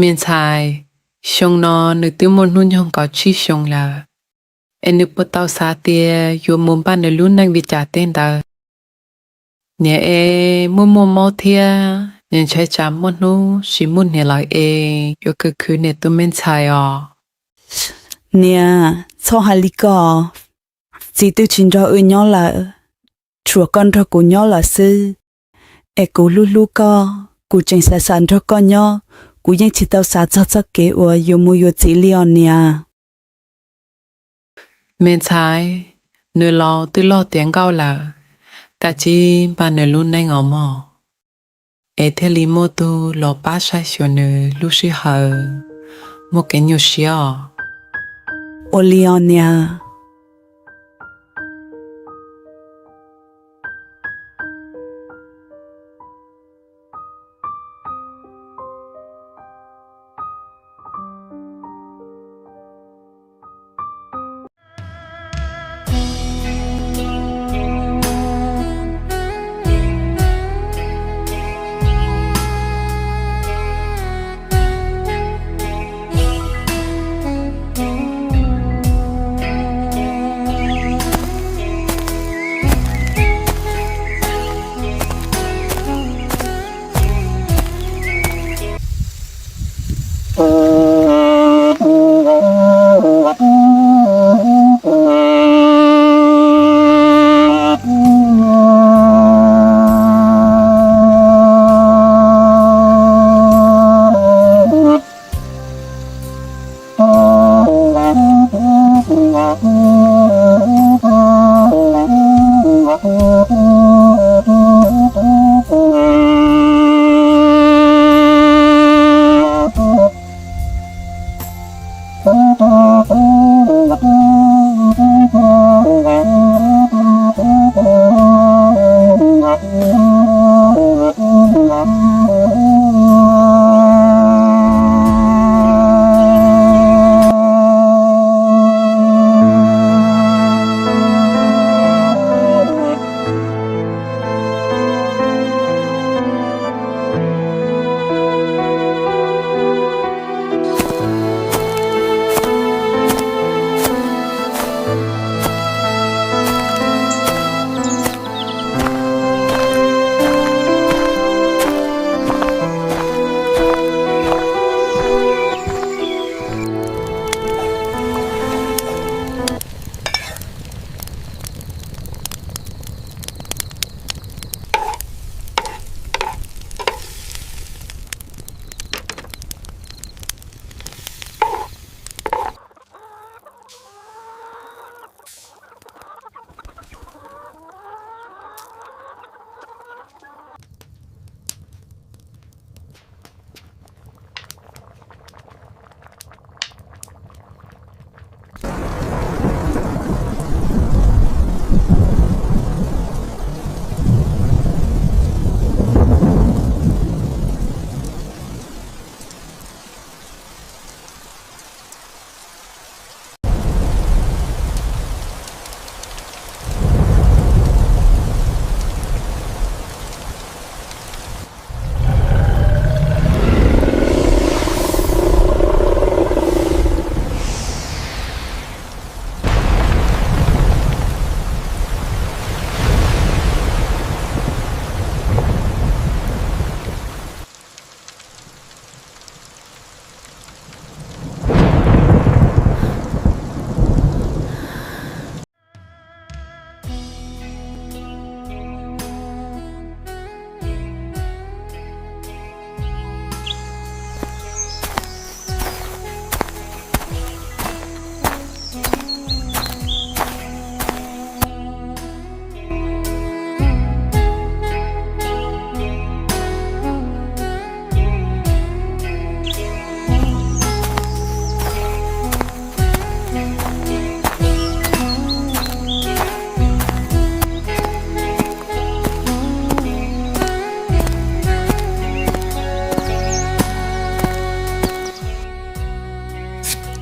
Me ntxhais, xyoo no nws twb muaj hnub nyoog kaum tsib xyoo lawm, es nws puas tau xav tias yuav mus npaj nws lub neej li cas tej ntawd? Niam es muaj muaj mob thiab, niam ntshai tsam muaj hnub tsis muaj niam lawm es yuav khwv khwv niam tus me ntxhais os. Niam, txhob hais li ko. Txiv twb tsis nrog wb nyob lawm, tshuav koj nrog kuv nyob lawm xwb. Es kuv hlub hlub koj, kuv tseem xav xav nrog koj nyob, kuv yeej tsis tau xav txog txoj kev uas yuav mus yuav txiv li os niam. Me ntxhais, nws laus twb loj tiav nkauj lawm, kav tsij npaj nws lub neej os mog, es thiaj li muaj tus los pab saib xyuas nws lub sij hawm muaj kev nyuaj siab os. Ua li os niam.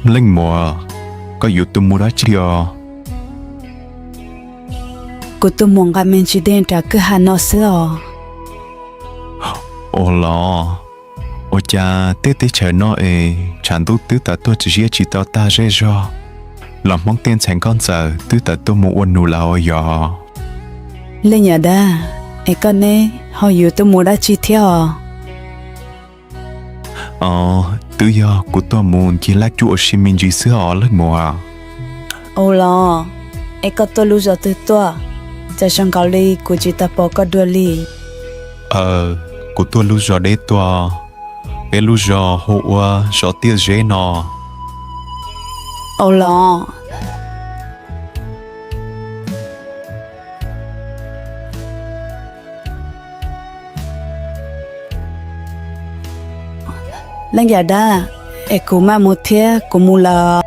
Leej muam, koj yuav tuaj mus dab tsi os? Kuv tuaj mus nqa me ntsis dej nram kwj ha no xwb os. Ua los, Ua cas tej teb chaws no es tshav ntuj twb tawm tuaj tsis ziab tsis tau tag zej zog, los Hmoob tej ntxhais nkauj ntxawm twb tawm tuaj mus ua nus lawm os yog? Leej yam dab, es koj neb ho yuav tuaj mus dab tsi thiab os? Os, twb yog kuv tuaj mus ncig laj cuj ua si me ntsis xwb os leej muam. Ua los, es koj tuaj lub zos twg tuaj? Cas zoo nkaus li kuv tsis tau pom koj dua li. Aw, kuv tuaj lub zos deb tuaj, peb lub zos hu ua zos Tiaj Zeb no. Ua los, leej yam dab, es kuv maj mus thiab, kuv mus lawm.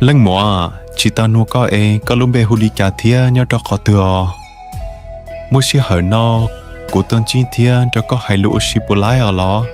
Leej muam, tsis tau nug koj es koj lub npe hu li cas thiab nyob rau qhov twg os? Muaj sij hawm no kuv tuaj ntsib thiab nrog koj hais lus ua si puas laib os los?